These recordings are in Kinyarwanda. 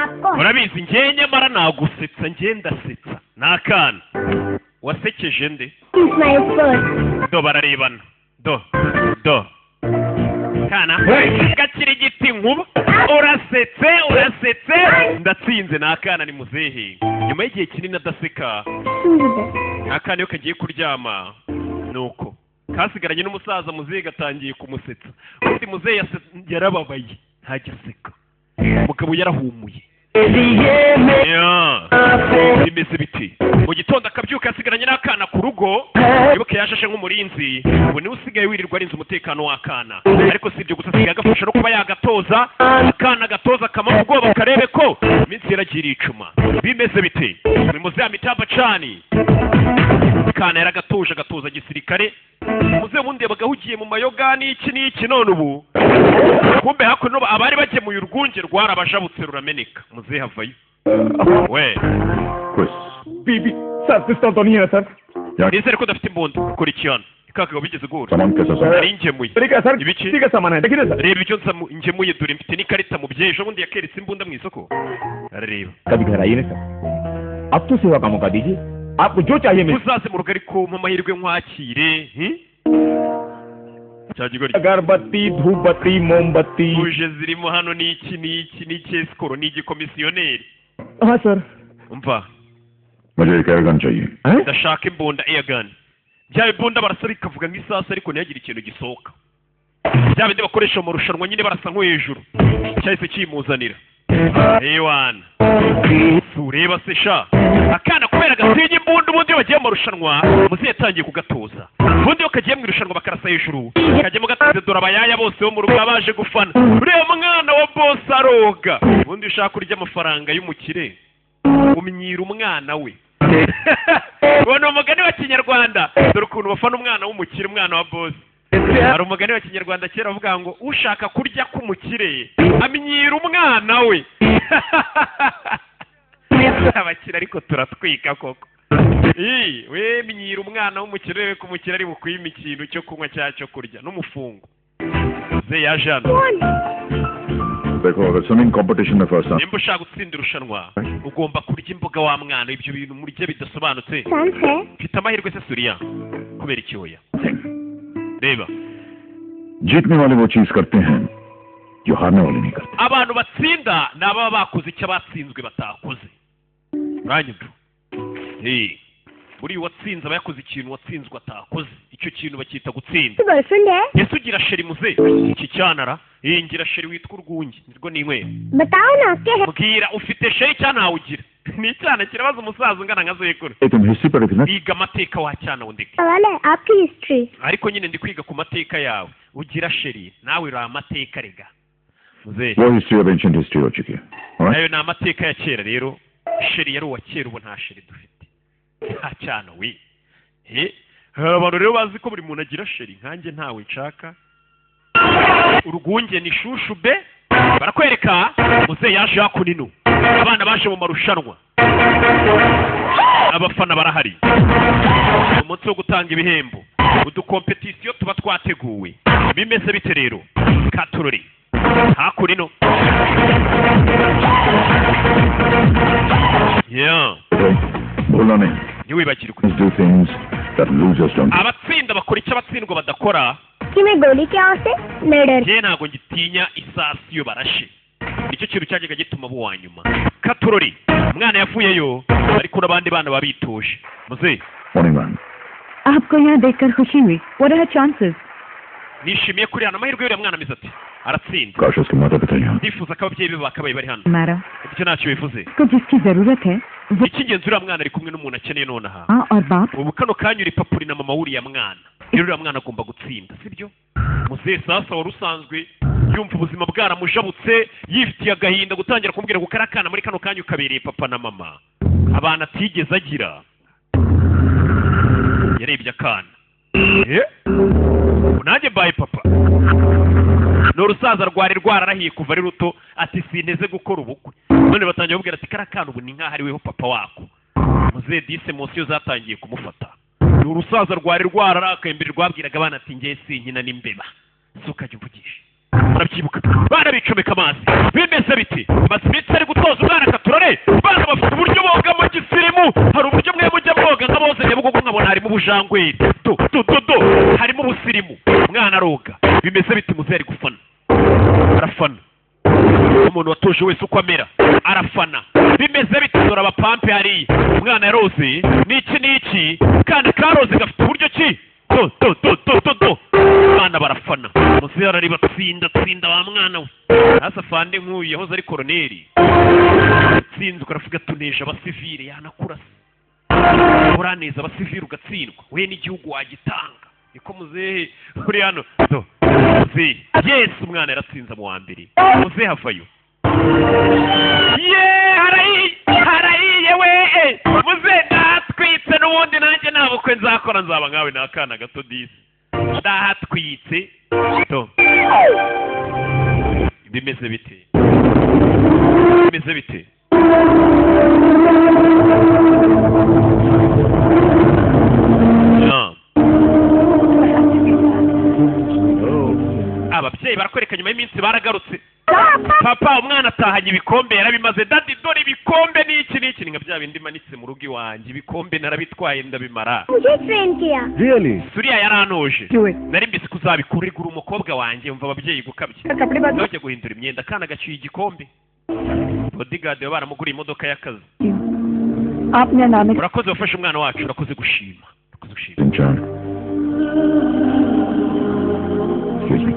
आपको Urabizi, njye nyamara nagusetsa, njye ndasetsa. Ni akana wasekeje nde? My sport. Do, bararebana, do do, kana gakira igiti nkuba. Urasetse, urasetse, ndatsinze. Ni akana, ni muzehe nyuma y'igihe kinini adaseka. Akana iyo kagiye kuryama nuko kasigaranye n'umusaza muzehe, gatangiye kumusetsa. Ubundi muzehe yarababaye, ntajya aseka, umugabo yarahumuye. Ya. Bimeze biti mu gitondo akabyuka asigaranye n'akana ku rugo. Ibuke yashashe nk'umurinzi, ubu niwe usigaye wirirwa arinze umutekano w'akana. Ariko si ibyo gusa, asigaye agafasha no kuba yagatoza akana, gatoza kamara ubwoba, karebe ko iminsi yaragiye icuma. Bimeze bite? Ni muzehe Amitabh Bachchan. Akana yaragatuje, agatoza gisirikare. Muzehe ubundi yabaga ahugiye mu mayoga n'iki n'iki, none ubu kumbe hakuno abari bagemuye urwunge rwarabajabutse rurameneka, muzehe avayo we. Bibi sir, pistol तो नहीं है ना sir? Nizere ko udafite imbunda. Ukora iki hano? Kakaga bigeze guhura. सामान कैसा sir? Nari ngemuye. ठीक है sir. Ibiki? ठीक है, सामान है, देखिए ना sir. Reba ibyo ngemuye, dore mfite n'ikarita. Mubyeyi ejo bundi yakeretse imbunda mu isoko, arareba. कभी घर आइए ना सर, अब तो सेवा का मौका दीजिए, आपको जो चाहिए मिल Uzaze mu rugo, ariko mpa amahirwe nkwakire, hi? Cya gigoryi. अगरबत्ती, धूपबत्ती, मोमबत्ती। Buje zirimo hano n'iki n'iki n'iki, escroc ni igikomisiyoneri. हाँ sir. Umva. मुझे एक एयरगन चाहिए। हैं? Ndashaka imbunda, airgun, bya bibunda barasa bikavuga nk'isasu ariko ntihagire ikintu gisohoka, bya bindi bakoresha mu marushanwa nyine barasa nko hejuru. Cyahise kimuzanira. Ewana, ureba se sha, akana kubera gatinya imbunda, ubundi iyo bagiye mu marushanwa muzehe yatangiye kugatoza. Ubundi iyo kagiye mu irushanwa bakarasa hejuru, kajyamo gatsinze. Dore abayaya bose bo mu rugo baba baje gufana uriya mwana wa boss aroga. Ubundi iyo ushaka kurya amafaranga y'umukire, umyira umwana we. Uwo ni umugani wa kinyarwanda. Dore ukuntu bafana umwana w'umukire, umwana wa boss. Hari umugani wa kinyarwanda kera avuga ngo ushaka kurya k'umukire amyira umwana we. Abakire ariko turatwika koko. Ii, we myira umwana w'umukire, urebe ko umukire ari bukwime ikintu cyo kunywa cyangwa cyo kurya n'umufungo ze yaje hano. देखो, अगर swimming competition में first Nimba ushaka gutsinda irushanwa, ugomba kurya imboga wa mwana. Ibyo bintu murya bidasobanutse. Chance है? Mfite amahirwe se Suriya? Kubera iki oya? Reba. जीतने वाले वो चीज करते हैं जो हारने वाले नहीं करते। Abantu batsinda ni ababa bakoze icyo abatsinzwe batakoze, uranyumva? Eh, buriya uwatsinze aba yakoze ikintu uwatsinzwe atakoze, icyo kintu bacyita gutsinda. Girlfriend है? Ese ugira chérie muze? Iki cyanara iyi ngira chérie witwa urwunge nirwo ninywera. बताओ ना, आपके है? Mbwira, ufite chérie cyangwa ntawe ugira? Ni icyana kirabaza umusaza ungana nka sekuru. ए, तुम हिस्ट्री पढ़े थे ना? Biga amateka wa cyana wundeke. सवाल है आपकी history. Ariko nyine ndi kwiga ku mateka yawe. Ugira chérie nawe, uri amateka rega muzehe. वो हिस्ट्री अब ancient history हो चुकी है, alright? Nayo ni amateka ya kera rero. Chérie yari uwa kera, ubu nta chérie dufite, nta cyana we. Eh, hari abantu rero bazi ko buri muntu agira chérie, nkanjye ntawe nshaka. Urwunge ni shushu be. Barakwereka muzehe yaje hakuno, abana baje mu marushanwa, abafana barahari. Umunsi wo gutanga ibihembo, udukompetisiyo tuba twateguwe. Bimeze bite rero? Katurori hakuno. Yeah. भूलना नहीं। Ntiwibagirwe. Do things that losers don't. Abatsinda bakora icyo abatsindwa badakora. कि मैं गोली के आवाज से नहीं डर Njye ntabwo ngitinya isasu iyo barashe, nicyo kintu cyajyaga gituma abo uwa nyuma. Katurori, umwana yavuyeyo ariko n'abandi bana babituje muze. Morning, ma'am. आपको यहाँ देखकर खुशी हुई। What are her chances? Nishimiye kuri hano. Amahirwe y'uriya mwana ameze ati aratsinda? काश उसके माता पिता यहाँ। Ndifuza ko ababyeyi be bakabaye bari hano. मारा। Ibyo ntacyo bivuze. उसको जिसकी जरूरत है वो Icy'ingenzi, uriya mwana ari kumwe n'umuntu akeneye nonaha. माँ और बाप। Ubu kano kanya uri papa, uri na mama w'uriya mwana. Rero uriya mwana agomba gutsinda, sibyo muzehe? Sasa wari usanzwe yumva ubuzima bwaramujabutse, yifitiye agahinda, gutangira kumubwira ngo kariya kana muri kano kanya ukabereye papa na mama, abantu atigeze agira. Yarebye akana. Eh? Ubu nanjye mbaye papa. Ni urusaza rwari rwararahiye kuva ari ruto, ati sinteze gukora ubukwe. None batangiye kumubwira ati kariya kana ubu ni nk'aho ari weho papa wako. Muzehe dise munsi yo zatangiye kumufata. Ni urusaza rwari rwararakaye mbere, rwabwiraga abana ati ngiye sinkina n'imbeba, si ukajya umvugisha. Murabyibuka, bana bicomeka amazi. Bimeze biti? Maze iminsi ari gutoza umwana katurore. Bana bafite uburyo boga mu gisirimu. Hari uburyo mwe mujya mwoga nk'aboze Nyabugogo, nkabona harimo ubujangweri, do do do do, harimo ubusirimu. Umwana aroga. Bimeze biti? Muzehe ari gufana, arafana. Umuntu watuje wese uko amera arafana. Bimeze biti? Dore abapampe hariya. Umwana yaroze n'iki n'iki, kandi karoze gafite uburyo ki. Do do do do do do, abana barafana. Muzehe arareba, tsinda tsinda wa mwana we. Hasi afande nk'uyu yahoze ari koroneri, utsinzwe uravuga tuneje abasivile, yanakurasa. Uraneza abasivile ugatsindwa, we n'igihugu wagitanga. Niko muzehe uri hano. Do muzehe, yes, umwana yaratsinze mu wa mbere. Muzehe avayo, ye harahiye, harahiye we. Muzehe, ndatwitse n'ubundi nanjye nta bukwe nzakora, nzaba nkawe. Ni akana gato disi, ndahatwitse. Do bimeze bite? Bimeze bite? Ya. Ababyeyi barakwereka nyuma y'iminsi baragarutse. Papa, umwana atahanye ibikombe, yarabimaze. Daddy, dore ibikombe n'iki n'iki. Ni nka bya bindi manitse mu rugo iwanjye, ibikombe narabitwaye ndabimara. मुझे train किया। Really? Suriya yarantoje. Do it. Nari mbisi kuzabikura igura umukobwa wanjye. Umva ababyeyi gukabya. कपड़े बदलो। Ntujye guhindura imyenda, akana gacyuye igikombe. Bodyguard baba baramuguriye imodoka y'akazi. आपने अनामिक Urakoze wafashe umwana wacu, urakoze gushima, urakoze gushima. In charge. Excuse me.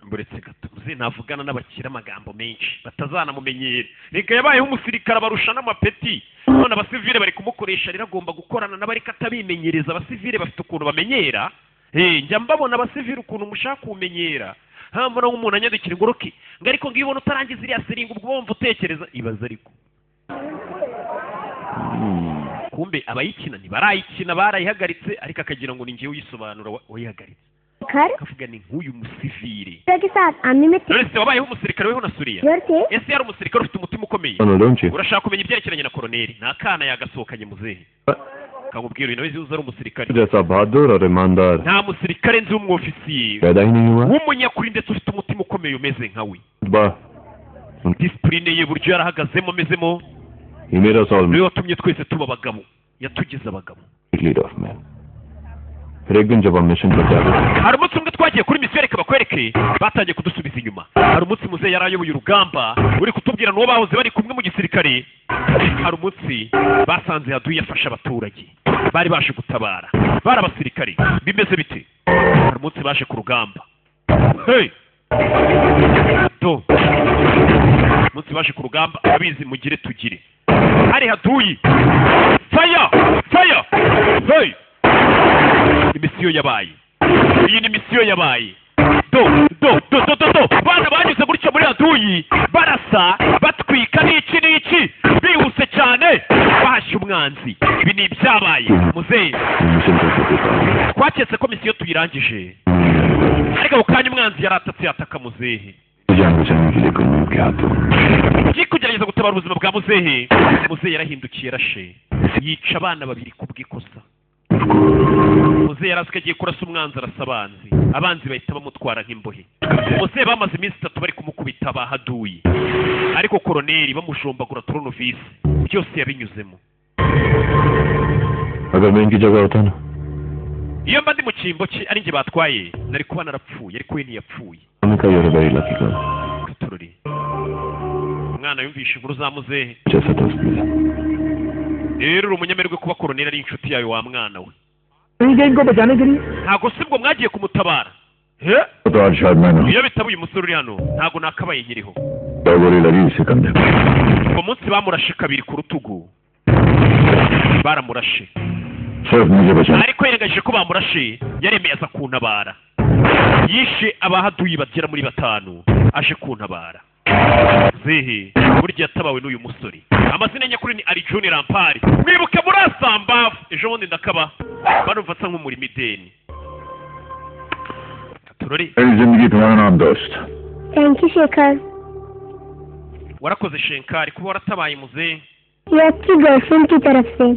Mburetse gato, muze ntavugana n'abakire amagambo menshi batazanamumenyera. Reka yabayeho umusirikare, abarusha n'amapeti, none abasivile bari kumukoresha. Rero agomba gukorana n'abariko atabimenyereza. Abasivile bafite ukuntu bamenyera. Eh, njya mbabona abasivile ukuntu mushaka kumenyera. Mbona nk'umuntu anyandikira ngo Rocky, ngo ariko ngiyo ubona utarangiza iriya siringa, ubwo wumva utekereza ibaza. Ariko kumbe abayikina ntibarayikina, barayihagaritse, ariko akagira ngo ni njyewe uyisobanura wayihagaritse. घर Akavuga ni nk'uyu musivile. के साथ army में थे। None se wabayeho umusirikare weho na Suriya? घर थे। Ese yari umusirikare ufite umutima ukomeye? No, don't you? Urashaka kumenya ibyerekeranye na koroneri? Ni akana yagasohokanye. Muzehe kamubwira uyu nawe uzi ari umusirikare. जैसा बहादुर और ईमानदार Nta musirikare nzi w'umwofisiye पैदा ही नहीं हुआ। w'umunyakuri ndetse ufite umutima ukomeye umeze nka we. बा Disipurine ye, buryo yarahagazemo amezemo, He made us all niwe watumye twese tuba abagabo, yatugize abagabo. Leader of man. फिर एक दिन जब हम mission पर जा रहे थे, Hari umunsi umwe twagiye kuri misiyo, reka bakwereke, batangiye kudusubiza inyuma. Hari umunsi muzehe yari ayoboye urugamba, uri kutubwira n'uwo bahoze bari kumwe mu gisirikare. Hari umunsi basanze haduyi yafashe abaturage bari baje gutabara, bari abasirikare. Bimeze bite? Hari umunsi baje ku rugamba, hey! Do umunsi baje ku rugamba, abizi mugire tugire, hari haduyi. Fire, fire, hey! Imisiyo yabaye iyi, ni misiyo yabaye. Do do do do do do, bana banyuze gutya muri haduyi, barasa, batwika n'iki n'iki, bihuse cyane, bahashya umwanzi. Ibi ni ibyabaye, muzehe. Mission पर से देखा। Twaketse ko misiyo tuyirangije, ariko ako kanya umwanzi yaratatse, yataka muzehe. जान बचाने के लिए गुरमीत के हाथों Ngiye kugerageza gutabara ubuzima bwa muzehe. Muzehe yarahindukiye, yarashe, yica abana babiri ku bw'ikosa. Muzehe yari azi ko agiye kurasa umwanzi, arasa abanzi, abanzi bahita bamutwara nk'imbohe. Muzehe bamaze iminsi 3 bari kumukubita bahaduye, ariko koroneri bamujombagura tournevis, byose yabinyuzemo. अगर मैं इनकी जगह होता ना, Iyo mba ndi mu cyimbo cye, ari njye batwaye, nari kuba narapfuye, ariko we ntiyapfuye. Anika, you're very lucky girl. Katorori, umwana yumvishe inkuru za muzehe. जैसा दोस्त मिला। Rero uri umunyamerwe kuba koroneri ari inshuti yawe, wa mwana we. नहीं गए इनको बचाने के लिए? Ntabwo si bwo mwagiye kumutabara he? तो आज शायद मैं ना Iyo bitaba uyu musore uri hano, ntabwo nakabaye nkiriho. दो गोली लगी इसे कंधे पे। Uwo munsi bamurashe kabiri ku rutugu, baramurashe. सिर्फ मुझे बचाने Ariko yirengagije ko bamurashe, yaremeye aza kuntabara. Yishe abahaduyi bagera muri batanu aje kuntabara. Zehe burya yatabawe n'uyu musore. Amazina nyakuri ni Arijuni Rampari. Mwibuke muri Asambavu ejo bundi, ndakaba barumva asa nk'umurimo ideni. Turori. मेरी जिंदगी तुम्हारा नाम दोस्त। Thank you Shekhar. Warakoze Shenkari kuba waratabaye muzehe. ये आपकी गर्लफ्रेंड की तरफ से।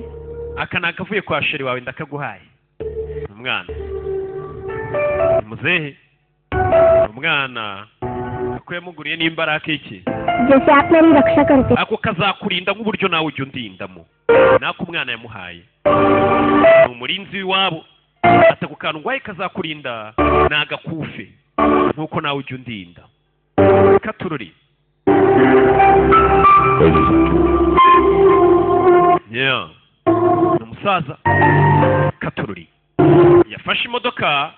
Aka ni akavuye kwa chérie wawe, ndakaguhaye. Umwana muzehe, umwana Ko yamuguriye nimba ari akiki. जैसे आप मेरी रक्षा करते। Ako kazakurinda nk'uburyo nawe ujya undindamo. Nako umwana yamuhaye, ni umurinzi w'iwabo. Ati ako kantu ngwaye kazakurinda, ni agakufe nk'uko nawe ujya undinda. Katururi. पैसे से Yeah. Ni umusaza katururi, yafashe imodoka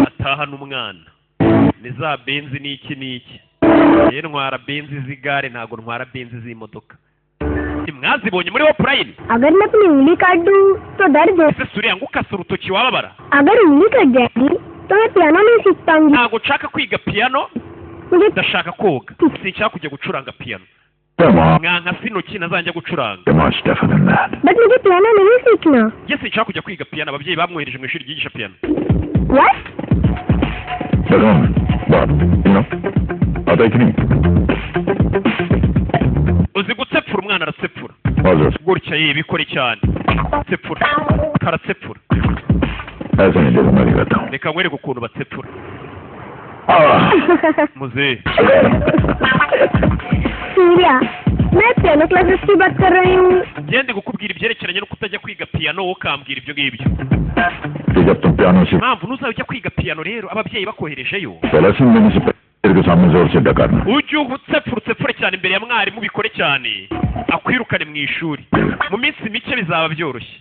atahana umwana. Ni za Benz n'iki n'iki. Rero ntwara Benz z'igare, ntabwo ntwara Benz z'imodoka. Ntimwazibonye muri Hopulayini? अगर मैं अपनी उंगली काट दूं तो दर्द हो। Ese suriya ngo ukase urutoki wababara? अगर उंगली कट जाएगी तो मैं पियानो नहीं सीख पाऊंगी। Ntabwo nshaka kwiga piyano. मुझे Ndashaka koga, sinshaka kujya gucuranga piyano. Come Mwankase intoki ntazajya gucuranga. Much tougher than that. But मुझे पियानो नहीं सीखना। Njye sinshaka kujya kwiga piyano. Ababyeyi bamwohereje mu ishuri ryigisha piyano. What? But आता है कि नहीं? Uzi gutsepfura? Umwana aratsepfura. और Gutya ye, bikore cyane, tsepfura, karatsepfura. ऐसे नहीं, देखो, मैं दिखाता हूँ। Reka nkwereke ukuntu batsepfura, muzehe. Surya, मैं पियानो क्लासेस की बात कर रही हूँ। Ngende kukubwira ibyerekeranye no kutajya kwiga piyano, wowe ukambwira ibyo ngibyo. कि जब तुम पियानो सीख Impamvu ntuzajya ujya kwiga piyano rero, ababyeyi bakoherejeyo, पहला सुन लेने से पहले के सामने जोर से डकारना। Ujye utsepfura, utsepfure cyane imbere ya mwarimu, ubikore cyane, akwirukane mu ishuri. Mu minsi mike bizaba byoroshye,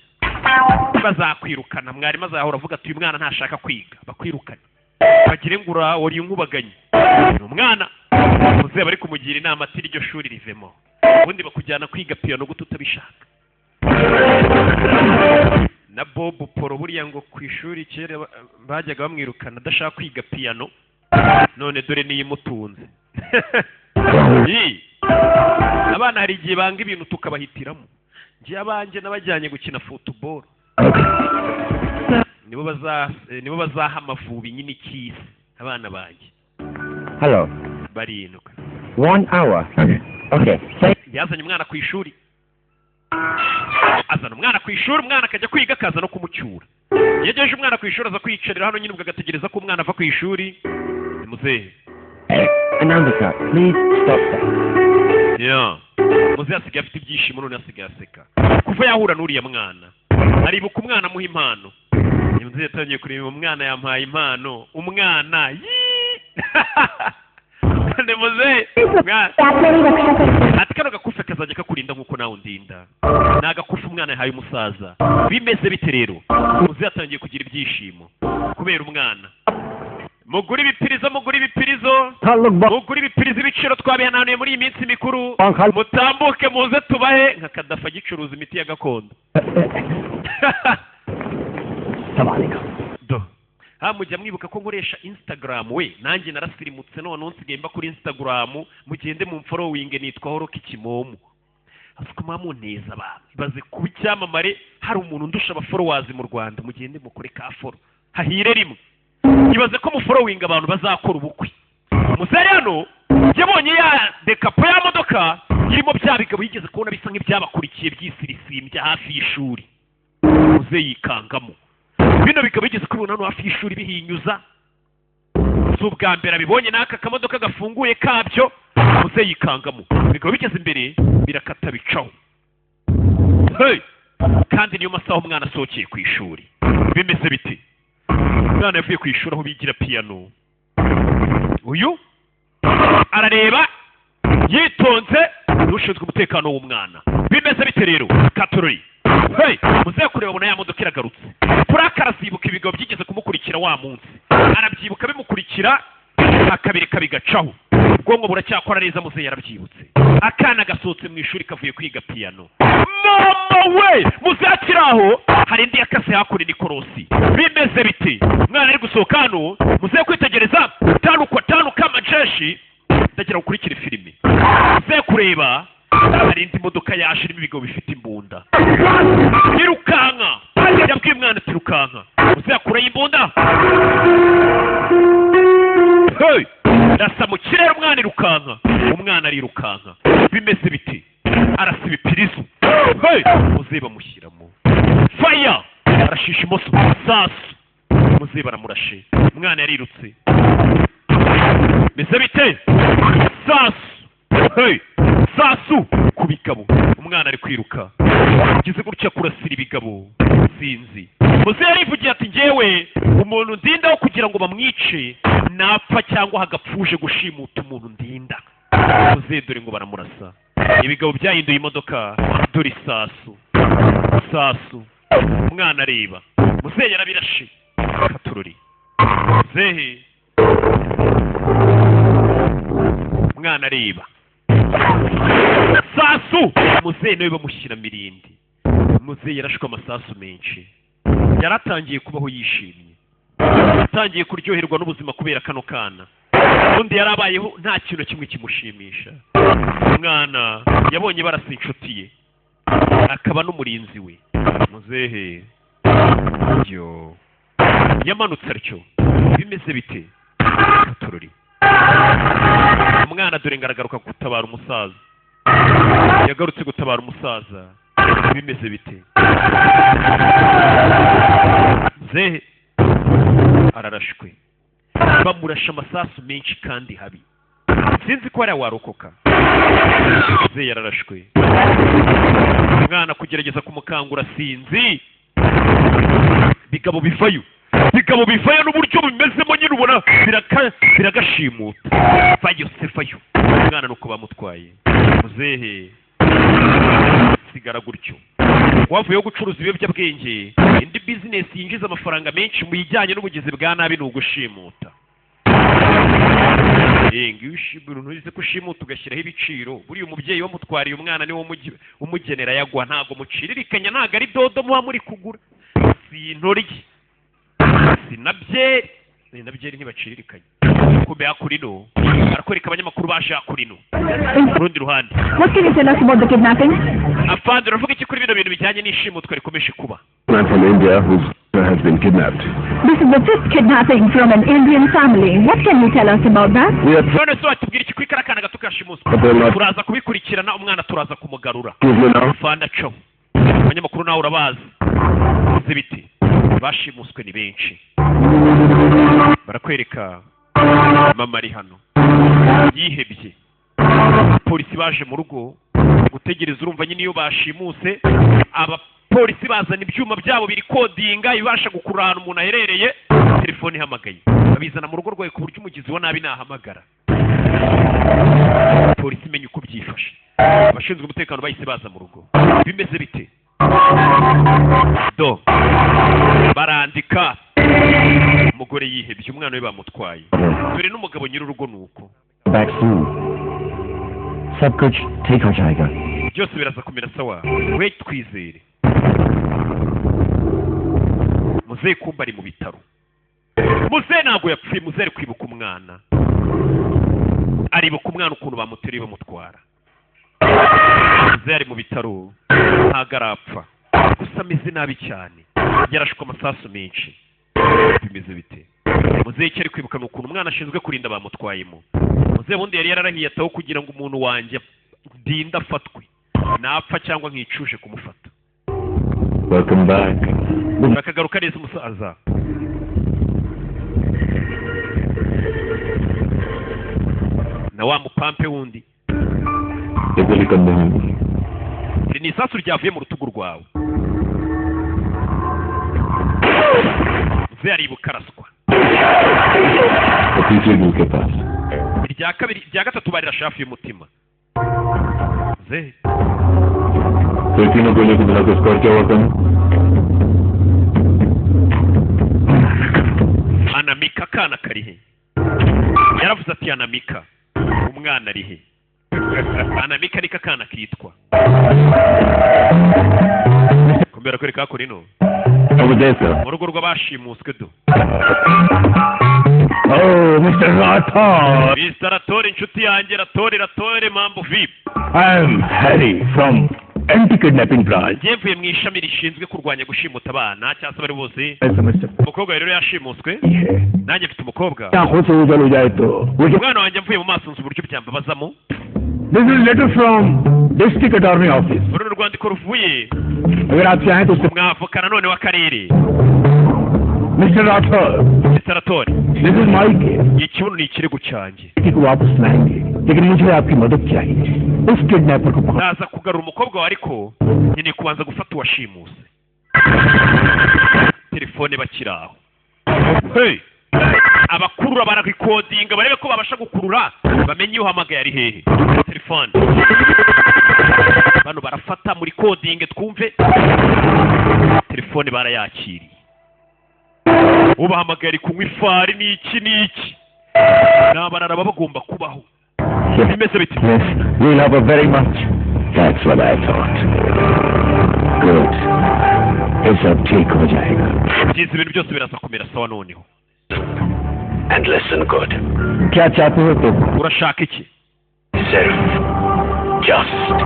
bazakwirukana. Mwarimu azahora avuga ati: "Uyu mwana ntashaka kwiga." Bakwirukane, bagire ngo uri inkubaganyi. Ni umwana, muzehe bari kumugira inama ati: "Iryo shuri rivemo." Ubundi bakujyana kwiga piyano gute utabishaka? Na Bob Polo buriya ngo ku ishuri kera bajyaga bamwirukana adashaka kwiga piyano, none dore niyo imutunze. Yi. Abana hari igihe banga ibintu tukabahitiramo. Njye abanjye nabajyanye gukina football, nibo bazaha Amavubi nyine icy'isi, abana banjye. Hello. Barindwi. One hour. Okay. Okay. Thank Yazanye umwana ku ishuri, azana umwana ku ishuri, umwana akajya kwiga, akaza no kumucyura. Iyo agejeje umwana ku ishuri, aza kwiyicarira hano nyine, ubwo agategereza ko umwana ava ku ishuri. Ni muzehe. Anandika, please stop that. Yeah. Muzehe asigaye afite ibyishimo none, asigaye aseka kuva yahura n'uriya mwana. Aribuka umwana amuha impano. Ni muzehe yatangiye kureba umwana yampaye impano, umwana yii. Ni muzehe. Mwana आप मेरी रक्षा करते। Ati kano gakufe kazajya kakurinda nk'uko nawe undinda. Ni agakufe umwana yahaye umusaza. Bimeze bite rero? Muzehe yatangiye kugira ibyishimo kubera umwana. Mugure ibipirizo, mugure ibipirizo, mugure ibipirizo. Ibiciro twabihananuye muri iyi minsi mikuru. Mutambuke muze tubahe nka Kadafa agicuruza imiti ya gakondo. Do ha, mujya mwibuka ko nkoresha Instagram we? Nanjye narasirimutse, none nsigaye mba kuri Instagram. Mugende mu following, nitwa Horoka Ikimomo. Asuko munteza abantu, ibaze kuba icyamamare hari umuntu undusha aba followers mu Rwanda. Mugende mukore ka follow, hahire rimwe. Ibaze ko mu following abantu bazakora ubukwe. Umusore hano yabonye ya dekapo ya modoka irimo bya bigabo yigeze kubona bisa nk'ibyabakurikiye byisirisimbya hafi y'ishuri. Muze yikangamo, bino bikaba bigeze kubibona hano hafi y'ishuri bihinyuza, si ubwa mbere abibonye n'aka kamodoka gafunguye kabyo. Muze yikangamo, bikaba bigeze imbere birakata bicaho. Hey! Kandi niyo masaha umwana asohokeye ku ishuri. Bimeze bite? Umwana yavuye ku ishuri aho bigira piyano. Uyu arareba yitonze n'ushinzwe umutekano w'umwana. Bimeze bite rero, katorori? Hey, muze kureba, abona ya modoka iragarutse. Puraka arazibuka, ibigabo byigeze kumukurikira wa munsi arabyibuka, bimukurikira akabireka bigacaho. Ubwonko buracyakora neza, muzehe yarabyibutse. Akana gasohotse mu ishuri kavuye kwiga piyano. Mama we! Muzehe akiri aho, hari indi yakase hakuno n'ikorosi. Bimeze bite? Umwana ari gusohoka hano, muzehe kwitegereza tanu kwa tanu kama jeshi. Ndagira ukurikire filime. Muzehe kureba, hari indi modoka yaje irimo ibigabo bifite imbunda. Irukanka! Yabwiye umwana ati: "Irukanka." Muzehe akurayo imbunda. Hey! Rasa mu kirere, umwana irukanka. Umwana arirukanka. Bimeze bite? Arasa ibipirizo. Hey! Muzehe bamushyiramo. Fire! Arashisha imoso. Sasu. Muzehe baramurashe. Umwana yarirutse. Bise bite? Sasu, hey, sasu ku bigabo. Umwana ari kwiruka, ugize gutya kurasira ibigabo. Sinzi, muze yarivugiye ati: "Njyewe umuntu ndindaho kugira ngo bamwice napfa cyangwa hagapfuje gushimuta umuntu ndinda." Muze dore ngo baramurasa, ibigabo byahinduye imodoka. Dore isasu, sasu. Umwana areba, muzehe yarabirashe. Katururi muzehe, umwana areba sasu, muzehe nawe bamushyira mirindi. Muzehe yarashwe amasasu menshi. Yaratangiye kubaho yishimye, yatangiye kuryoherwa n'ubuzima kubera kano kana. Ubundi yarabayeho nta kintu na kimwe kimushimisha. Umwana yabonye barasa inshuti ye akaba n'umurinzi we. Muzehe yo yamanutse atyo. Bimeze bite? Katorori. Umwana dore ngaragaruka gutabara umusaza, yagarutse gutabara umusaza. Bimeze bite? Muzehe ararashwe, bamurashe amasasu menshi kandi habi. Sinzi ko ariya warokoka. Muzehe yararashwe, umwana kugerageza kumukangura. Sinzi, bigabo bivayo, bigabo bivayo n'uburyo bimezemo nyine ubona biragashimuta. Vayo se, vayo. Umwana nuko bamutwaye, muzehe sigara gutyo. Wavuyeho gucuruza ibiyobyabwenge, indi bizinesi yinjiza amafaranga menshi mu bijyanye n'ubugizi bwa nabi ni ugushimuta. Ngiyo ntuzi ko ushimuta ugashyiraho ibiciro. Buriya umubyeyi wamutwariye umwana niwe umugenera yagwa. Ntabwo muciririkanya, ntabwo ari dodo muba muri kugura, si intoryi, si na byeri, si na byeri, ntibacirikanya. Kumbe hakurino arakwereka abanyamakuru baje hakurino ku rundi ruhande. What can you tell us about the kidnapping? Afande, uravuga iki kuri bino bintu bijyanye n'ishimutwa rikomeje kuba? Man from India whose has been kidnapped. This is the fifth kidnapping from an Indian family. What can you tell us about that? We are None se watubwira iki kuri kariya kana gato kashimuswe? But they're not Turaza kubikurikirana, umwana turaza kumugarura. Excuse me now. Afande acaho. Abanyamakuru nawe urabazi. Bize biti bashimuswe ni benshi. Barakwereka mama ari hano yihebye. Polisi baje mu rugo gutegereza. Urumva nyine iyo bashimuse, abapolisi bazana ibyuma byabo biri kodinga, ibasha gukurura ahantu umuntu aherereye, telefone ihamagaye babizana mu rugo rwawe, ku buryo umugizi wa nabi nahamagara polisi imenya uko byifashe. Abashinzwe umutekano bahise baza mu rugo. Bimeze bite? Do barandika. Umugore yihebye, umwana we bamutwaye. Dore n'umugabo nyir'urugo ni uko. Back soon. सब कुछ ठीक हो जाएगा. Byose biraza kumera sawa, we twizere. Muzehe kumba ari mu bitaro. Muzehe ntabwo yapfuye, muzehe ari kwibuka umwana, aribuka umwana ukuntu bamuteruye bamutwara. Muzehe ari mu bitaro, ntabwo arapfa, gusa ameze nabi cyane, yarashwe amasasu menshi. Bimeze bite? Muzehe icyo ari kwibuka ni ukuntu umwana ashinzwe kurinda bamutwayemo. Muzehe ubundi yari yararahiye ataho kugira ngo umuntu wanjye ndinde afatwe napfa cyangwa nkicuje kumufata. Welcome back. Akagaruka neza umusaza. Na wa mupampe wundi. ये गोली कंधे में. Iri ni isasu ryavuye mu rutugu rwawe. Muzehe aribuka araswa. और तीसरे दिल के पास. Irya kabiri, irya gatatu barirashe hafi y'umutima muzehe. तो तीनों गोलियों को मिलाकर स्कोर क्या हुआ कम? Anamika, akana kari he? Yaravuze ati: "Anamika, umwana ari he?" Anamika niko akana kitwa. Kumbera kwereka hakurino Over there, sir. mu rugo rw'abashimuswe do. Oh, Mr. Rathore. Mr. Rathore, inshuti yanjye Rathore, Rathore, mambo vipi? I'm Harry from anti-kidnapping branch. Njye mvuye mu ishami rishinzwe kurwanya gushimuta abana cyangwa se abari bose. ऐसा समझ सकते Umukobwa rero yashimuswe. हैं. Nanjye mfite umukobwa. आंखों से उजल हो जाए तो वो. Umwana wanjye mvuye mu maso, nzi uburyo byambabazamo. This is letter from district attorney office. Uru ni urwandiko ruvuye अगर आप चाहें तो mwavoka nanone w'akarere. Mister Rathore, Mr. Rathore, this is my case. Ikibuno ni ikirego cyanjye. बेटी को वापस लाएंगे, लेकिन मुझे आपकी मदद चाहिए। उस kidnapper को पकड़ Naza kugarura umukobwa wawe, ariko nkeneye kubanza gufata uwashimuse. Telefone bakiri aho. Hey! Abakurura bararecordinga, barebe ko babasha gukurura, bamenye uhamagaye ari hehe. Telefone bano barafata muri recording, twumve. Telefone barayakiriye, ubahamagaye ari kunywa ifari n'iki n'iki, ni abarara baba bagomba kubaho. Bimeze biti? Yes, we love her very much. That's what I thought. Good. ये सब ठीक हो जाएगा। Byiza, ibintu byose biraza kumera sawa noneho. And listen good. क्या चाहते हो तुम? Urashaka iki? सिर्फ just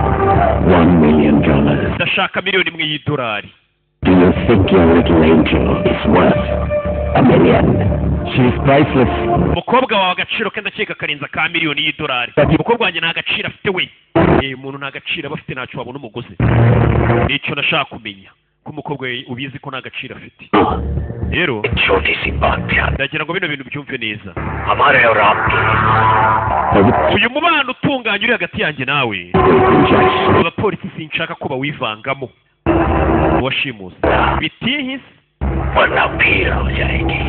$1 million. Ndashaka miliyoni 1 y'idolari. Do you think your little angel is worth a million? She is priceless. Umukobwa wawe agaciro ke ndakeka karenza ka miliyoni y'idolari. Umukobwa wanjye nta gaciro afite we. Umuntu nta gaciro aba afite, ntacyo wabona umugozi. Nicyo nashaka kumenya, ko umukobwa we ubizi ko nta gaciro afite. Rero छोटी सी बात ध्यान ndagira ngo bino bintu byumve neza. हमारे और आपके Uyu mubano utunganye uri hagati yanjye nawe, abapolisi sinshaka ko bawivangamo. Uwashimuse bitihise वरना भीड़ हो जाएगी।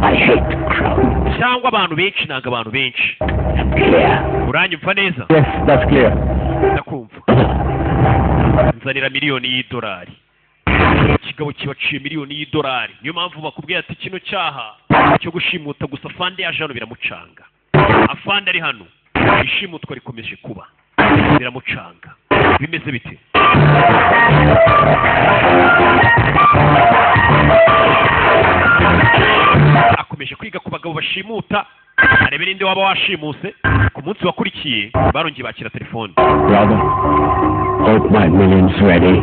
I hate crowds. Cyangwa abantu benshi, ntabwo abantu benshi. Clear? Uranyumva neza? Yes, that's clear. Ndakumva. Nzanira miliyoni y'idolari. Ikigabo kibaciye miliyoni y'idolari. Niyo mpamvu bakubwiye ati kino cyaha cyo gushimuta gusa, afande yaje hano biramucanga. Afande ari hano, ishimutwa rikomeje kuba, biramucanga. Bimeze bite? Akomeje kwiga ku bagabo bashimuta, arebe ninde waba washimuse. Ku munsi wakurikiye barongeye bakira telefone. Brother, hope my million's ready.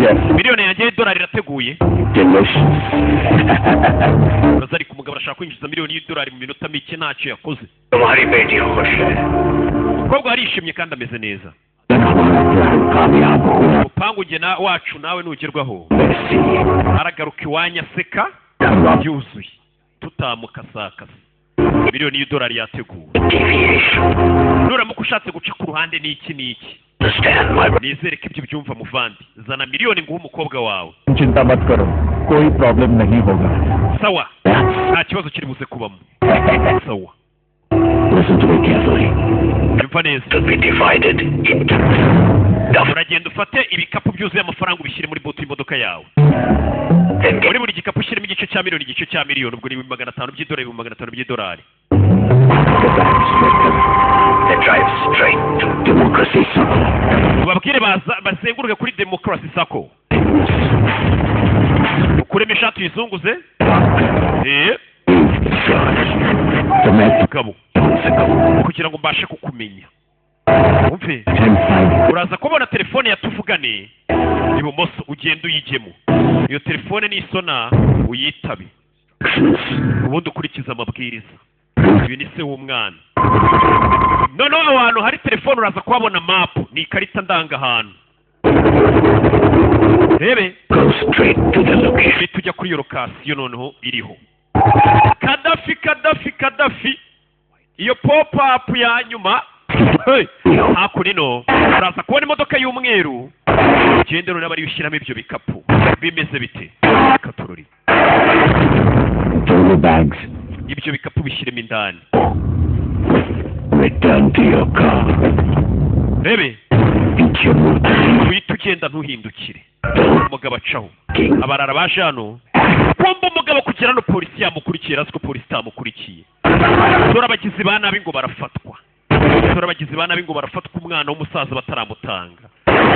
Yes. Miliyoni yanjye y'idolari irateguye. Delicious. Uraza, ariko umugabo arashaka kwinjiza miliyoni y'idolari mu minota mike, ntacyo yakoze. तुम्हारी बेटी खुश है। Umukobwa arishimye kandi ameze neza. अगर हमारा plan कामयाब हुआ, Umupangu njye na wacu nawe nugerwaho, वैसे aragaruka iwanyu aseka घर वापस byuzuye, tutamukasakasa. Miliyoni y'idolari yateguwe. Deviation. Nuramuka ushatse guca ku ruhande n'iki n'iki. Understand, my Nizere ko ibyo byumva muvandi. Zana miliyoni nguhe umukobwa wawe. चिंता मत करो, कोई problem नहीं होगा। Sawa, nta kibazo kiri buze kubamo, sawa. Listen to me carefully. Byumva neza. To be divided into the Uragenda ufate ibikapu byuzuye amafaranga, ubishyire muri boot y'imodoka yawe. Then get Muri buri gikapu ushyiremo igice cya miliyoni, igice cya miliyoni, ubwo ni 500,000 by'idolari, 500,000 by'idolari. The bags with them. They drive straight to Democracy Circle. Ubabwire baza bazenguruke kuri Democracy Circle, ukuremo ishati uyizunguze. To make Gabo months ago. kugira ngo mbashe kukumenya, wumve. 10 5 Uraza kubona telefone ya tuvugane ibumoso, ugenda uyijyemo. Iyo telefone nisona uyitabe, ubundi ukurikize amabwiriza. Uyu ni se w'umwana. Noneho aho hantu hari telefone uraza kuhabona map, ni ikarita ndangahantu, rebe. Go straight to the location. Uhita ujya kuri iyo location. Noneho iriho Kadafi, Kadafi, Kadafi. Iyo pop-up ya nyuma. Hey! Hakuno ino uraza kubona imodoka y'umweru, ugende noneho ariyo ushyiramo ibyo bikapu. Bimeze bite katurori? Throw the bags. Ibyo bikapu bishyiremo indani. Return to your car. Rebe. Beat your motor. Uhita ugenda, ntuhindukire. Umugabo acaho. King. Abarara baje hano kumva umugabo kugera hano, polisi yamukurikiye, azi ko polisi itamukurikiye. Dore abagizi ba nabi ngo barafatwa, dore abagizi ba nabi ngo barafatwa, umwana w'umusaza bataramutanga.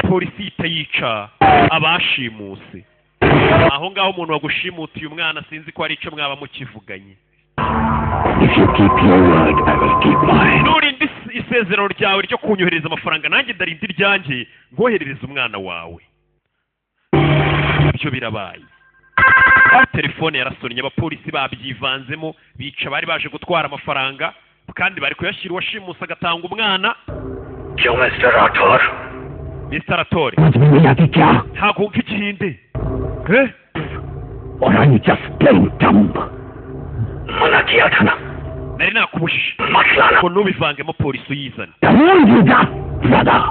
Polisi ihita yica abashimuse aho ngaho. Umuntu wagushimutiye umwana, sinzi ko hari icyo mwaba mukivuganye. If you keep your word, I will keep mine. Nurinda isezerano ryawe ryo kunyohereza amafaranga, nanjye ndarinda iryanjye ngoherereza umwana wawe. Ibyo birabaye, telefone yarasonnye, abapolisi babyivanzemo, bica bari baje gutwara amafaranga kandi bari kuyashyira uwashimuse agatanga umwana. क्यों mister Rathore? Mr. Rathore, समझ में नहीं आती क्या? Ntabwo wumva igihinde, eh? Or are you just plain dumb? मना किया था ना Nari nakubujije मत लाना ngo ntubivangemo, polisi uyizane. I warned you that, brother.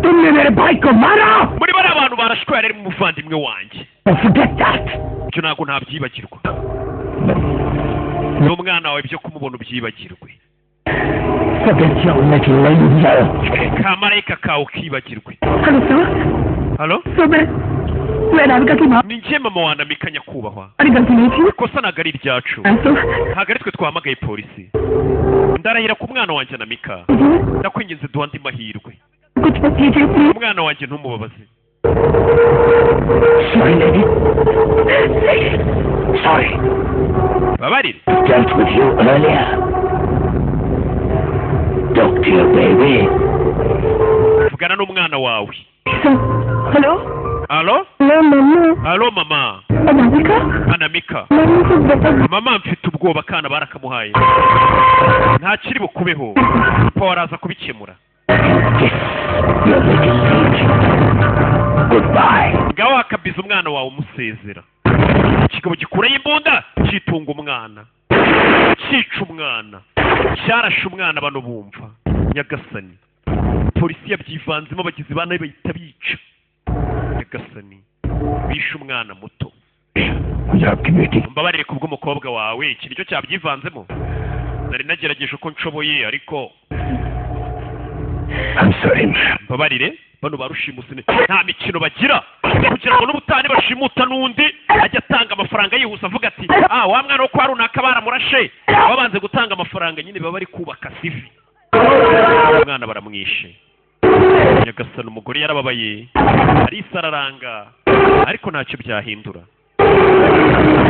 तुमने मेरे भाई को मारा. Muri bariya bantu barashwe harimo umuvandimwe wanjye. Don't forget that. Ibyo ntabwo ntabyibagirwa. N'umwana wawe ibyo kumubona ubyibagirwe. Forget your little angel. Kamarayika kawe ukibagirwe. Hello sir. Halo. Sir, मैं मैं Anamika की माँ. Ni njye mama wa Anamika, nyakubahwa. हमारी गलती नहीं थी. Ikosa ntabwo ari iryacu. Sir. Ntabwo ari twe twamagaye polisi. Ndarahira ku mwana wanjye Anamika, ndakwinginze duha andi mahirwe. कुछ मत कीजिए, please. Umwana wanjye ntumubabaze. Sorry, lady. Sorry. Babarire. Dealt with you earlier. Talk to your baby. Vugana n'umwana wawe. Sir, hello. Alo. Hello mummy. Alo, mama. Anamika. Anamika. Mummy से बहुत Mama, mfite ubwoba. Akana barakamuhaye, ntakiri bukubeho, papa araza kubikemura. Kiss your little angel. Goodbye. Ngaho akabiza umwana wawe umusezera. Ikigabo gikurayo imbunda, cyitunga umwana, cyica umwana, cyarashe umwana. Bano bumva nyagasani, polisi yabyivanzemo, abagizi ba nabi bahita bica. Nyagasani, bishe umwana muto. मुझे आपकी बेटी Mbabarire kubw'umukobwa wawe, iki nicyo cyabyivanzemo. Nari nagerageje uko nshoboye, ariko I'm sorry, ma'am. Mbabarire. Bano ba rushimusi nta mikino bagira, kugira ngo n'ubutane bashimuta n'undi ajya atanga amafaranga yihuse, avuga ati: "Ah, wa mwana wo kwa runaka baramurashe." Babanze gutanga amafaranga nyine, baba bari kubaka CV. Umwana baramwishe. Nyagasani, umugore yarababaye, arisararanga, ariko ntacyo byahindura.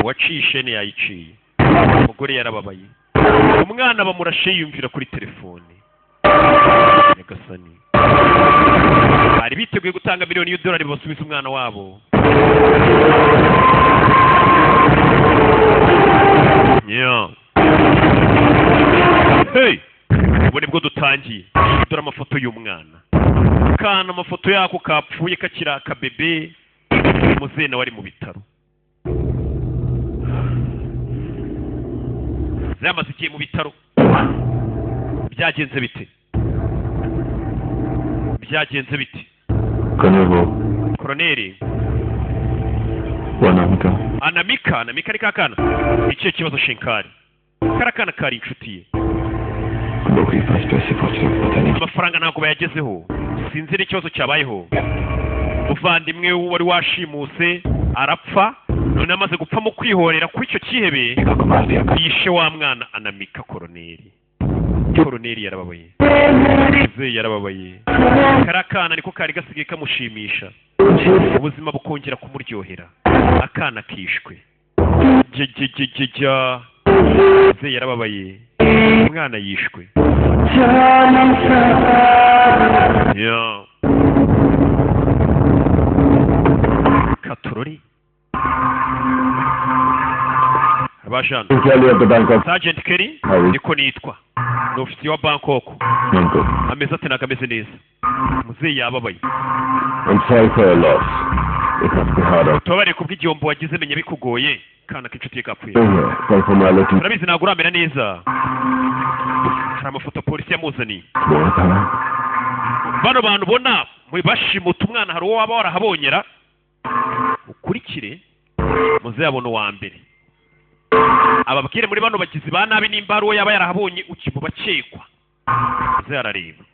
Uwaciye ishene yayiciye. Umugore yarababaye, umwana bamurashe yiyumvira kuri telefone. Nyagasani, bari biteguye gutanga miliyoni y'idolari basubiza umwana wabo. Yeah. Hey! Ubu nibwo dutangiye. Dore amafoto y'umwana kana, amafoto yako kapfuye kakiri akabebe. Muzehe nawe ari mu bitaro. Muzehe amaze igihe mu bitaro. Byagenze bite? Byagenze bite? Colonel वो Koroneri. वो Anamika. Anamika, Anamika ari kakana. Ikihe kibazo? Shinkari kariya kana kari inshuti ye. लोगों के पास पैसे पहुंच रहे, पता नहीं. Amafaranga ntabwo bayagezeho, sinzi n'ikibazo cyabayeho. Muvandimwe wari washimuse arapfa, none amaze gupfa mu kwihorera kuri icyo cyihebe को मार दिया. yishe wa mwana Anamika. Koroneri, koroneri yarababaye, muzehe yarababaye. Kariya kana niko kari gasigaye kamushimisha, ubuzima bukongera kumuryohera. Akana kishwe. Jya, muzehe yarababaye, umwana yishwe. Yeah. Katurori abajana. Kelly of the Bangkok. Sergeant Kelly. How is- Niko nitwa, ni ofisiye wa Bangkok. Uncle. Ameze ate? Ntabwo ameze neza, muzehe yababaye. I'm sorry for your loss. It must be hard on Tubabariye kubw'igihombo wagize, menya bikugoye, kana k'inshuti ye kapfuye. you here. Some formality. Urabizi ntabwo uramera neza. Hari amafoto polisi yamuzaniye. Small time. Bano bantu ubona muri bashimuta umwana, hari uwo waba warahabonyera? Ukurikire muzehe, abona uwa mbere, ababwire muri bano bagizi ba nabi nimba hari uwo yaba yarahabonye ukimu bakekwa. Muzehe arareba,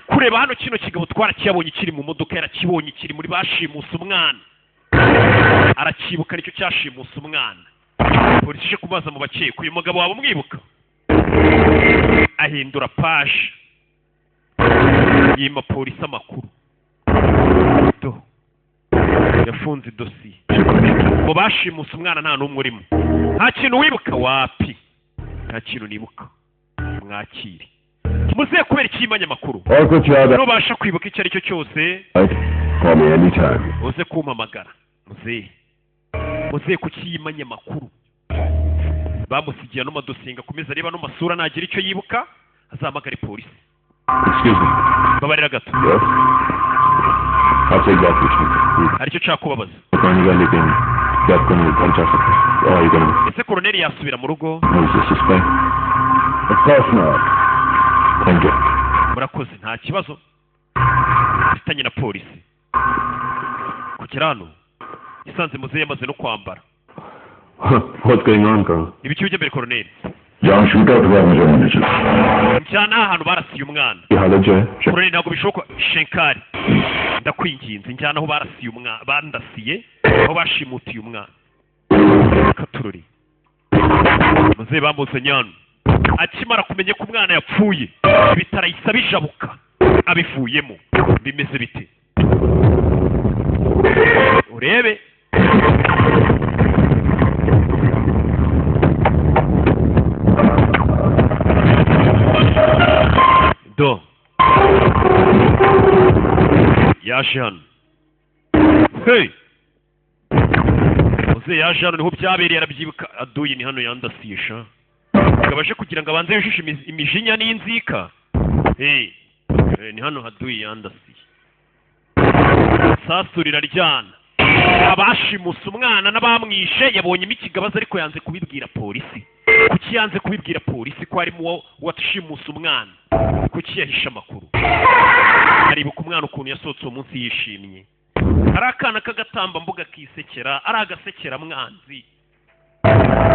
kureba hano, kino kigabo twarakiyabonye kiri mu modoka, yarakibonye kiri muri bashimuse umwana, arakibuka, nicyo cyashimuse umwana. Polisi ije kubaza mu bakekwa: "Uyu mugabo waba umwibuka?" Ahindura paje, yima polisi amakuru. Do yafunze idosiye. Mu bashimuse umwana nta n'umwe urimo. "Nta kintu wibuka?" "Wapi, nta kintu nibuka." Mwakire muzehe kubera ikimanya amakuru. और कुछ याद Nubasha kwibuka icyo ari cyo cyose, आए, call me anytime. uze kumpamagara. Muzehe, muzehe kuki yimanye amakuru? Bamusigiye ano madosiye ngo akomeze areba ano masura, nagira icyo yibuka azahamagare polisi. Excuse me. Babarira gato. Yes. आपसे एक बात पूछनी थी। Hari icyo nshaka kubabaza. कहने का लेकिन क्या आपको घर जा सकते हैं? Ese koroneri yasubira mu rugo? Of course not. Thank you. Murakoze, nta kibazo mfitanye na polisi. Kugera hano isanze muzehe yamaze no kwambara. What's going on, Colonel? Ibiki bijya mbere, koroneri? जहाँ shoot out हुआ मुझे होने चला। Njyana ahantu barasiye umwana. ये हालत जो है Koroneri, ntabwo bishoboka. Shenkari, ndakwinginze, njyana aho barasiye umwana, bandasiye, aho bashimutiye umwana. Katururi muzehe bamuzanye hano akimara kumenya ko umwana yapfuye, ibitaro ahise abijabuka abivuyemo. Bimeze bite? Urebe do yaje hano. Hey, muzehe yaje hano, niho byabereye, arabyibuka. Aduye, ni hano yandasisha aje kugira ngo abanze yujuje imijinya n'inzika. Hey, ni hano haduye yandasiye. Sasu riraryana. Abashimuse umwana n'abamwishe yabonyemo ikigabazo, ariko yanze kubibwira polisi. Kuki yanze kubibwira polisi ko harimo uwashimuse umwana? Kuki yahishe amakuru? Aribuka umwana ukuntu yasohotse uwo munsi yishimye, ari akana k'agatambambuga kisekera, ari agasekera mwanzi.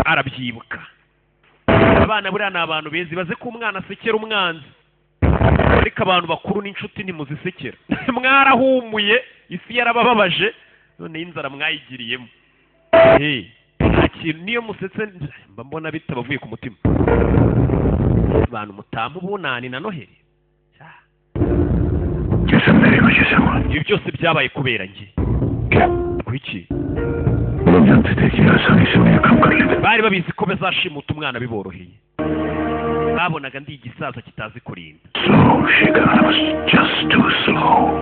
Arabyibuka. Abana buriya ni abantu beza, baze ko umwana asekera umwanzi, ariko abantu bakuru n'inshuti ntimuzisekera. Mwarahumuye, isi yarabababaje, none inzara mwayigiriyemo. Hey, nta kintu niyo musetse mba mbona bitabavuye ku mutima. Abantu mutamu ubunani na Noheli. Ibi byose byabaye kubera njye. Kuki? Bari babizi ko bazashimuta umwana biboroheye. Babonaga ndi igisaza kitazi kurinda. Slow, Shekhar, I was just too slow.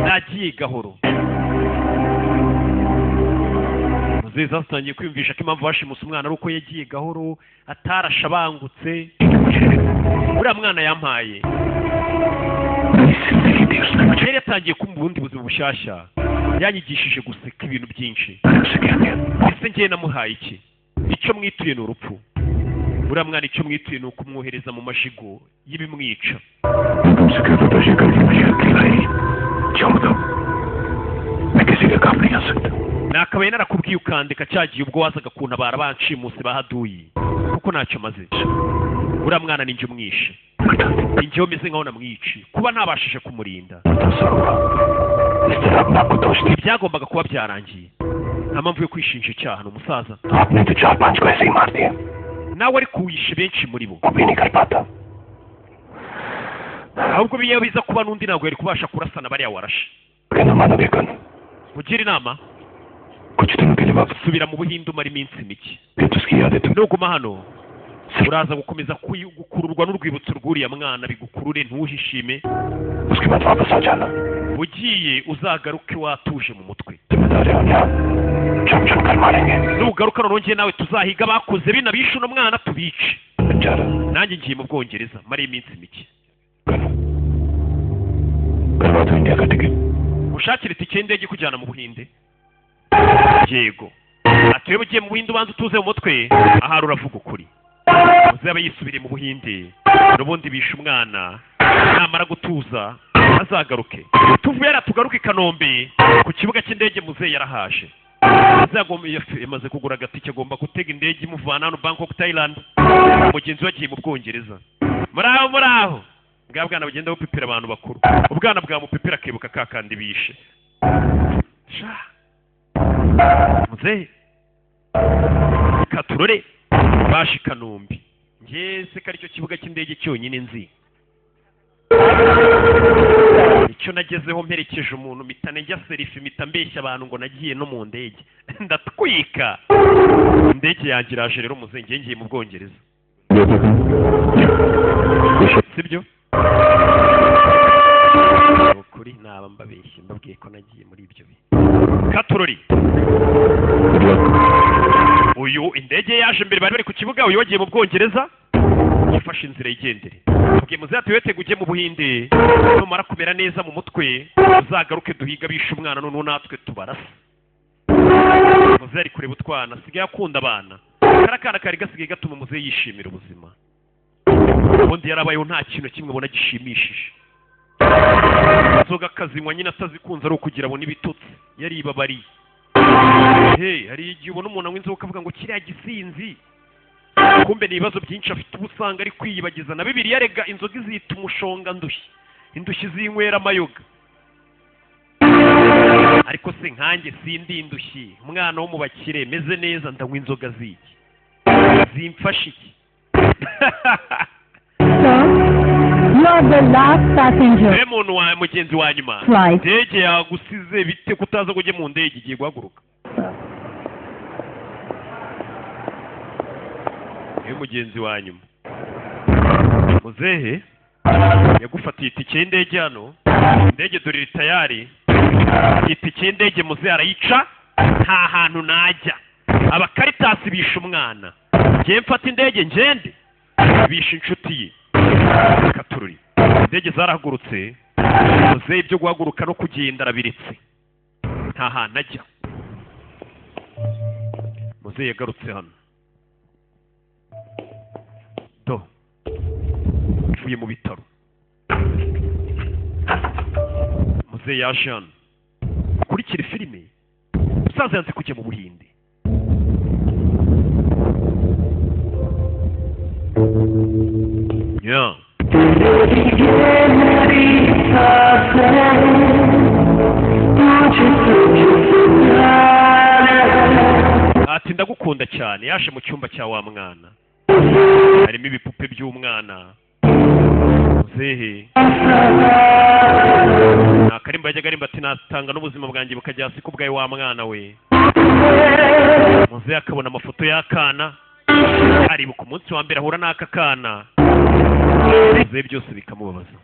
Nagiye gahoro. Muzehe zatangiye kwiyumvisha ko impamvu bashimuse umwana ari uko yagiye gahoro, atarashabangutse. Uriya mwana yampaye yari yatangiye kumva ubundi buzima bushyashya, yanyigishije guseka ibintu byinshi. Ese njye namuhaye iki? Icyo mwituye ni urupfu. Uriya mwana icyo mwituye ni ukumwohereza mu majigo y'ibimwica. तुमसे कहता था शेखर कि मुझे अकेला ही छोड़ दो, मैं किसी के काम नहीं आ सकता। Nakabaye narakubwiye ukandika cyagiye ubwo wazaga kuntabara banshimuse bahaduye, kuko ntacyo maze. Uriya mwana ni njye umwishe, ni njye umeze nkaho namwici kuba ntabashije kumurinda. इस तरह अपने आप को दोष दिया। Ibyagombaga kuba byarangiye, nta mpamvu yo kwishinja icyaha. Ni umusaza. आपने तो चार पांच को ऐसे ही मार दिया। Nawe ariko wishe benshi muri bo. वो भी नहीं कर पाता। Ahubwo iyo biza kuba n'undi ntabwo yari kubasha kurasana bariya warashe. कहना मानोगे कौन? Ugira inama, कुछ दिनों के लिए वापस subira mu Buhinde umara iminsi mike. फिर तो उसकी यादें तुम Nuguma hano uraza gukomeza gukururwa n'urwibutso rw'uriya mwana, bigukurure ntuhishime. उसके बाद वापस आ जाना। Ugiye uzagaruke watuje mu mutwe. जिम्मेदार है यहाँ छम छम कर मारेंगे। Nugaruka noneho njye nawe tuzahiga abakoze bino bishe uno mwana tubice. जा रहा Nanjye ngiye mu Bwongereza mara iminsi mike. करवा दो इंडिया का ticket. Ushakire itike y'indege ikujyana mu Buhinde. Yego, ati iyo ugiye mu Buhinde ubanza utuze mu mutwe, ahari uravuga ukuri. Uzaba yisubiriye mu Buhinde n'ubundi bishe umwana, namara gutuza azagaruke. Tuvuye yara tugaruke i Kanombe ku kibuga cy'indege. Muzehe yarahaje. Yamaze kugura agatike, agomba gutega indege imuvana hano Bangkok, Thailand. Mugenzi we agiye mu Bwongereza. Muraho muraho, bwa bwana bugenda bupipira abantu bakuru, ubwana bwamupipira akibuka ka kandi bishe. Sha muzehe katurore bashi Kanombe. Njye se ko aricyo kibuga cy'indege cyonyine nzi, icyo nagezeho mperekeje umuntu mpita njya selfie, mpita mbeshya abantu ngo nagiye no mu ndege, ndatwika. Indege yanjye iraje rero muzehe, njye ngiye mu Bwongereza, sibyo? Ukuri naba mbabeshye mbabwiye ko nagiye muri ibyo bihe. Katurori uyu indege yaje mbere, bari bari ku kibuga, uyu wagiye mu Bwongereza yafashe inzira yigendere. Abwiye muzehe ati wete ujye mu Buhinde, numara kumera neza mu mutwe uzagaruke duhiga bishe umwana, noneho natwe tubarasa. Muzehe ari kureba utwana, asigaye akunda abana. Kariya kari gasigaye gatuma muzehe yishimira ubuzima. Ubundi yarabayeho nta kintu kimwe abona gishimishije. Inzoga akazinywa nyine atazikunze ari ukugira abone ibitotsi, yaribabariye. Hey, hari igihe ubona umuntu anywa inzoga ukavuga ngo kiriya gisinzi, kumbe ni ibibazo byinshi afite, uba usanga ari kwiyibagiza. Na Bibiliya rega inzoga izita umushonga ndushyi, indushyi zinywera amayoga. Ariko se nkanjye sindi indushyi, umwana wo mu bakire meze neza, ndanywa inzoga ziki zimfasha iki? Niwe muntu wa mugenzi wa nyuma, indege yagusize bite kutaza ngo ujye mu ndege igiye guhaguruka? Niwe mugenzi wa nyuma. Muzehe yagufatiye itike y'indege hano, indege dore iri tayari. Itike y'indege muzehe arayica, nta hantu najya. Abakaritasi bishe umwana, ngiye mfata indege ngende, bishe inshuti ye. Katururi indege zarahagurutse, muzehe ibyo guhaguruka no kugenda arabiretse, nta hantu ajya. Muzehe yagarutse hano do, mvuye mu bitaro. Muzehe yaje hano kurikira filime. Umusaza yanze kujya mu Buhinde. Yeah. Ati ndagukunda cyane. Yaje mu cyumba cya wa mwana, harimo ibipupe by'umwana. Muzehe nakarimba yajyaga arimba ati natanga n'ubuzima bwanjye bukajya hasi ku bwawe wa mwana we. Muzehe akabona amafoto y'akana, aribuka umunsi wa mbere ahura n'aka kana. Muzehe byose bikamubabaza.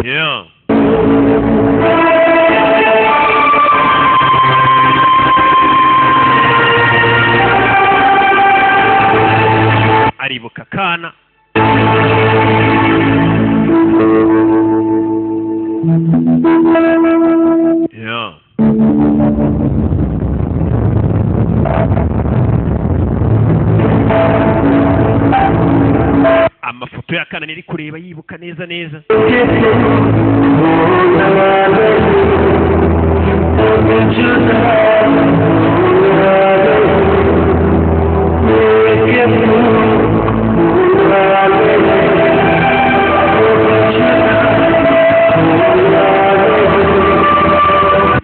Yeah. Aribuka akana. Yeah. Amafoto y'akana niri kureba yibuka neza neza.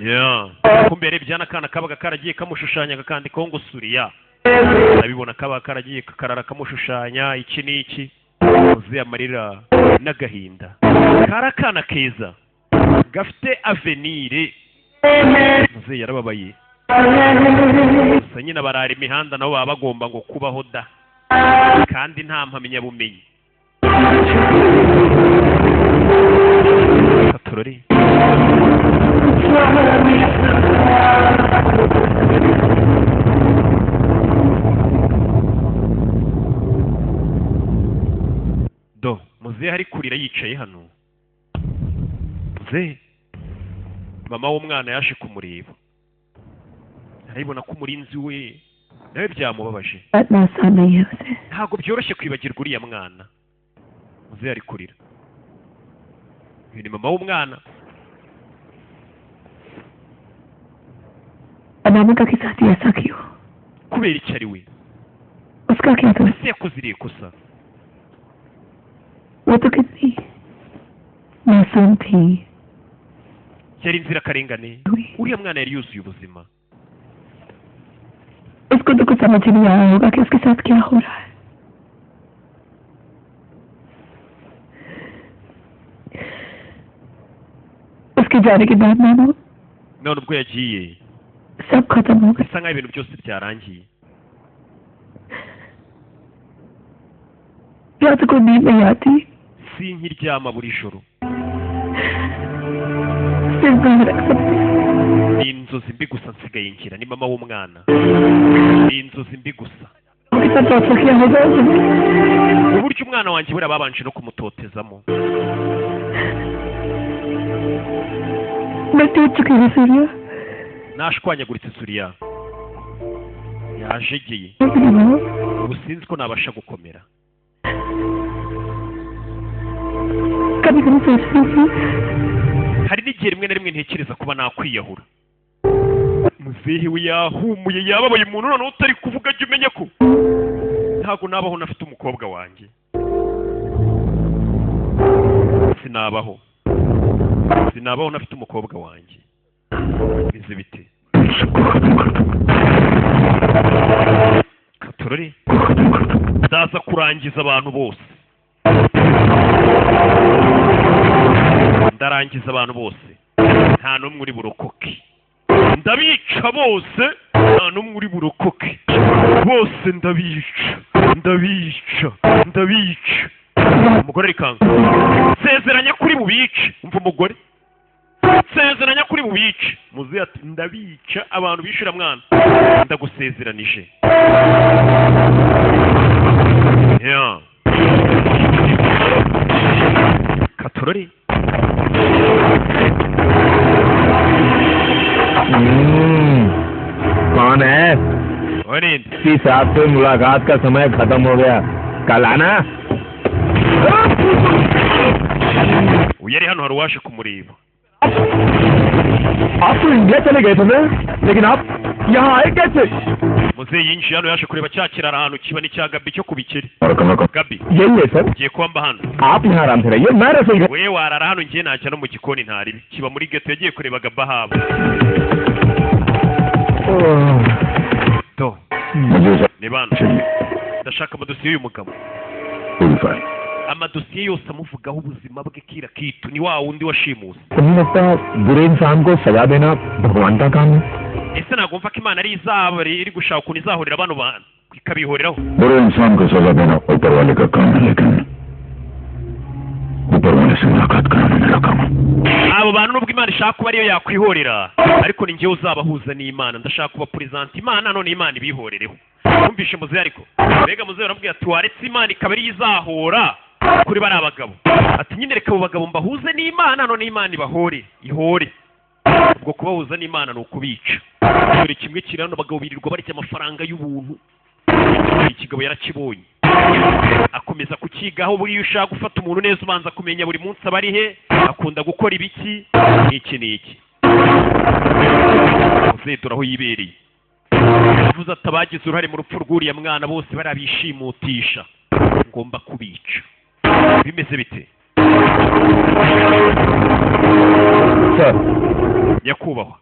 Yeah. Kumbe yarebye n'akana kabaga karagiye kamushushanya kakandikaho ngo Suriya. Arabibona kaba karagiye kakarara kamushushanya iki n'iki. Muzehe amarira n'agahinda. Karakana keza gafite avenire. Muzehe yarababaye. Gusa nyine barara imihanda nabo baba bagomba ngo kubaho da, kandi nta mpamyabumenyi. Katorori do, muzehe ari kurira yicaye hano. Muzehe mama w'umwana yaje kumureba, arabibona ko umurinzi we nawe byamubabaje. Ntabwo byoroshye kwibagirwa uriya mwana. Muzehe ari kurira. Uyu ni mama w'umwana. Anamika के साथ ऐसा क्यों? Kubera iki ari we? उसका क्या दोष? Ese yakoze irihe kosa? वो तो कितनी मासूम थी. Yari inzirakarengane. Uriya mwana yari yuzuye ubuzima. उसको तो कुछ समझ नहीं आया होगा कि उसके साथ क्या हो रहा है. उसके जाने के बाद मानो None ubwo yagiye सब खत्म हो गया. bisa nkaho ibintu byose byarangiye. रात को नींद नहीं आती. Sinkiryama buri joro. सिर्फ बाहर रख सकती. Ni inzozi mbi gusa nsigaye ngira. Ni mama w'umwana, ni inzozi mbi gusa. कितना torture किया होगा उसने। Uburyo umwana wanjye buriya babanje no kumutotezamo. मैं टूट चुकी हूँ Surya. Nashwanyaguritse Suriya, yajegeye. Ubu sinzi ko nabasha gukomera. कभी कभी सोचती हूँ Hari n'igihe rimwe na rimwe ntekereza kuba nakwiyahura. Muzehe we yahumuye, yababaye. Umuntu noneho utari kuvuga, jya umenya ko ntabwo nabaho nafite umukobwa wanjye. Sinabaho, sinabaho nafite umukobwa wanjye. Bize bite? सबको खत्म कर दूंगा। Katorore. को खत्म कर दूंगा। Ndaza kurangiza abantu bose, ndarangiza abantu bose, nta n'umwe uri burokoke. Ndabica bose, nta n'umwe uri burokoke. Bose ndabica, ndabica, ndabica. Umugore arikanga. Sezeranya kuri bubice. Umva umugore, sezeranya kuri bubice. Muzehe ati ndabica abantu bishura mwana, ndagusezeranije. Yeah. Katorori. कौन है? Warinde. इसी साहब से मुलाकात का समय खत्म हो गया, कल आना। Uyu ari hano, hari uwaje kumureba. आप तो इंडिया चले गए थे ना, लेकिन आप यहाँ आए कैसे? Muzehe yinjiye hano, yaje kureba cya kiraro ahantu kiba n'icya Gabi cyo ku bikeri. और कमरा को Gabi, यही है sir. ngiye kuba mba hano. आप यहाँ आराम से रहिए, मैं रसोई घर- We warara hano, ngiye najya no mu gikoni ntaribi. Kiba muri geto. Yagiye kureba Gabi ahaba. Oh, Do मुझे सब ni bano. चाहिए। Ndashaka amadosiye y'uyu mugabo. पूरी file. Amadosiye yose amuvugaho ubuzima bwe, kira kitu. Ni wa wundi washimuse. तुम्हें लगता है बुरे इंसान को सजा देना भगवान का काम है? Ese ntabwo mva ko Imana ari izaba iri gushaka ukuntu izahorera bano bantu, ikabihoreraho? बुरे इंसान को सजा देना ऊपर वाले का काम है, लेकिन ऊपर वाले से मुलाकात कराना मेरा काम है। Abo bantu, nubwo Imana ishaka kuba ariyo yakwihorera, ariko ni njyewe uzabahuza n'Imana. Ndashaka kuba perezida Imana, none Imana ibihorereho. Wumvishe muzehe? Ariko mbega muzehe aramubwira ati waretse Imana ikaba ariyo izahora kuri bariya bagabo. Ati nyine reka abo bagabo mbahuze n'Imana, none Imana ibahore, ihore. Ubwo kubahuza n'Imana ni ukubica. Dore kimwe kiri hano, abagabo birirwa barya amafaranga y'ubuntu. Ikigabo yarakibonye, akomeza kukigaho. Buriya ushaka gufata umuntu neza, ubanza kumenya buri munsi aba ari he, akunda gukora ibiki, n'iki n'iki. Muzehe dore aho yibereye. Yavuze ati abagize uruhare mu rupfu rw'uriya mwana bose barabishimutisha, ngomba kubica. Bimeze bite? Sir. Nyakubahwa,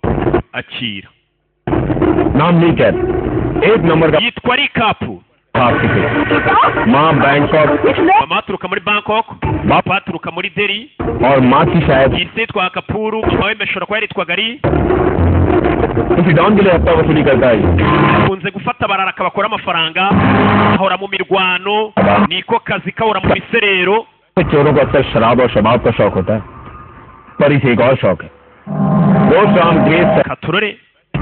akira. नाम ली कैप, एक नंबर का। Yitwa Rikapu. आपकी माँ Bangkok, Mama aturuka muri Bangkok, papa aturuka muri Delhi. और माँ की शायद Isi yitwa Kapuru, mama we ashobora kuba yaritwaga ari किसी डॉन के लिए हफ्ता वसूली करता है। Akunze gufata abarara akabakora amafaranga, ahora mu mirwano, niko kazi, kahora mu biserero. चोरों को अक्सर शराब और शबाब का शौक होता है, पर इसे एक और शौक है। रोज शाम grace Katurore.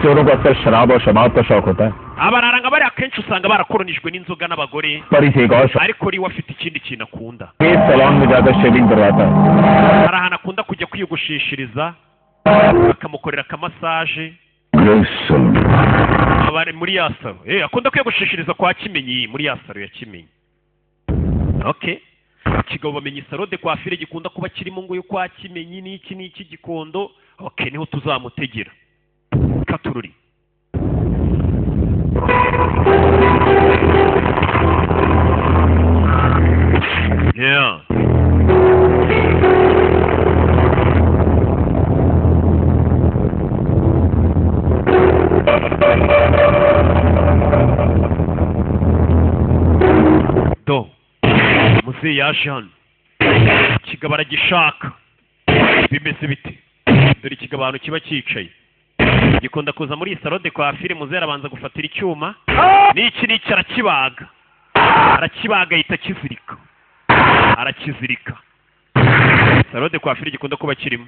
चोरों को अक्सर शराब और शबाब का शौक होता है, Abarara nga bari akenshi usanga barakoronijwe n'inzoga n'abagore, पर इसे एक और शौक, ariko riwe afite ikindi kintu akunda. Grace salon में जाकर शेविंग करवाता है। Hari ahantu akunda kujya kwiyogosheshereza, bakamukorera akamassage. Grace salon. Abari muri ya salon, akunda kwiyogosheshereza kwa Kimenyi, muri ya salon ya Kimenyi. Okay, ikigabo bamenye salon de coiffure gikunda kuba kirimo ngo yo kwa Kimenyi n'iki n'iki Gikondo. Okay, niho tuzamutegera. Katururi. Yeah. Do muzehe yaje hano, ikigabo aragishaka. Bimeze bite? Dore ikigabo ahantu kiba cyicaye, gikunda kuza muri iyi salon de coiffure. Muzehe arabanza gufatira icyuma n'iki n'iki, arakibaga, arakibaga, ahita akizirika, arakizirika. Salon de coiffure gikunda kuba kirimo.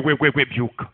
We, we, we, we, byuka.